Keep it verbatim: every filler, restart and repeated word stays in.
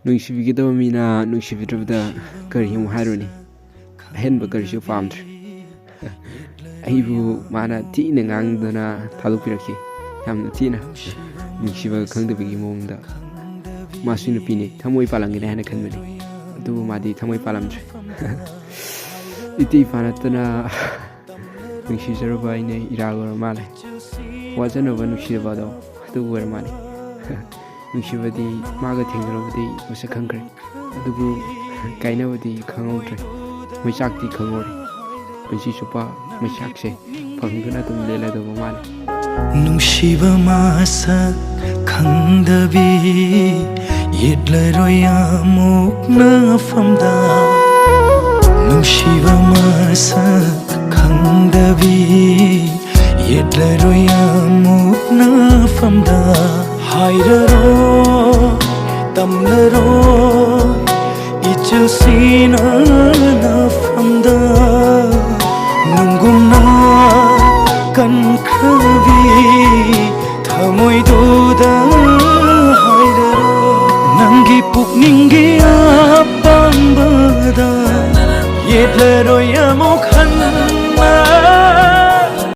ꯅꯨꯡꯁꯤꯕꯤꯒꯗꯕ ꯃꯤꯅ ꯅꯨꯡꯁꯤꯕꯤꯗ꯭ꯔꯕꯗ ꯀꯔꯤ ꯑꯃꯨꯛ ꯍꯥꯏꯔꯨꯅꯤ? ꯑꯍꯦꯟꯕ ꯀꯔꯤꯁꯨ ꯄꯥꯝꯗ꯭ꯔꯦ꯫ ꯑꯩꯕꯨ ꯃꯥꯅ ꯊꯤꯅ ꯉꯥꯡꯗꯅ ꯊꯥꯗꯣꯛꯄꯤꯔꯛꯈꯤ꯫ ꯌꯥꯝꯅ ꯊꯤꯅ ꯅꯨꯡꯁꯤꯕ ꯈꯪꯗꯕꯒꯤ ꯃꯑꯣꯡꯗ꯫ ꯃꯥꯁꯨ ꯅꯨꯄꯤꯅꯤ, ꯊꯃꯣꯏ ꯄꯥꯜꯂꯝꯒꯅꯤ ꯍꯥꯏꯅ ꯈꯟꯕꯅꯤ, ꯑꯗꯨꯕꯨ ꯃꯥꯗꯤ ꯊꯃꯣꯏ ꯄꯥꯜꯂꯝꯗ꯭ꯔꯦ꯫ ꯏꯇꯤ ꯏꯄꯥ ꯅꯠꯇꯅ ꯅꯨꯡꯁꯤꯖꯔꯨꯕ ꯑꯩꯅ ꯏꯔꯥꯜ ꯑꯣꯏꯔ ꯃꯥꯜꯂꯦ꯫ ꯋꯥꯖꯅꯕ ꯅꯨꯡꯁꯤꯖꯕ ꯑꯗꯣ ꯑꯗꯨ ꯑꯣꯏꯔ ꯃꯥꯜꯂꯦ꯫ ꯅꯨꯡꯁꯤꯕꯗꯤ ꯃꯥꯒ ꯊꯦꯡꯅꯔꯨꯕꯗꯤ ꯃꯁꯛ ꯈꯪꯈ꯭ꯔꯦ, ꯑꯗꯨꯕꯨ ꯀꯥꯏꯅꯕꯗꯤ ꯈꯪꯍꯧꯗ꯭ꯔꯦ꯫ ꯃꯩꯆꯥꯛꯇꯤ ꯈꯪꯍꯧꯔꯦ꯫ ꯄꯨꯟꯁꯤ ꯆꯨꯞꯄ ꯃꯩꯆꯥꯛꯁꯦ ꯐꯪꯗꯨꯅ ꯑꯗꯨꯝ ꯂꯦꯜꯂꯗꯧꯕ ꯃꯥꯜꯂꯦ꯫ ꯅꯨꯡꯁꯤꯕ ꯃꯁꯛ ꯈꯪꯗꯕꯤ, ꯌꯦꯠꯂꯔꯣꯏ ꯑꯃꯨꯛ ꯅꯐꯝꯗ꯫ ꯅꯨꯡꯁꯤꯕ ꯃꯁꯛ ꯈꯪꯗꯕꯤ, ꯌꯦꯠꯂꯔꯣꯏ ꯑꯃꯨꯛ ꯅꯐꯝꯗ꯫ ꯍꯥꯏꯔꯔꯣꯏ, ꯇꯝꯂꯔꯣꯏ, ꯏꯆꯤꯜꯁꯤꯅ ꯅꯐꯝꯗ꯫ ꯅꯨꯡꯒꯨꯝꯅ ꯀꯟꯈ꯭ꯔꯕꯤ ꯊꯃꯣꯏꯗꯨꯗ ꯍꯥꯏꯔꯔꯣꯏ꯫ ꯅꯪꯒꯤ ꯄꯨꯛꯅꯤꯡꯒꯤ ꯑꯄꯥꯝꯕꯗ ꯌꯦꯠꯂꯔꯣꯏ ꯑꯃꯨꯛ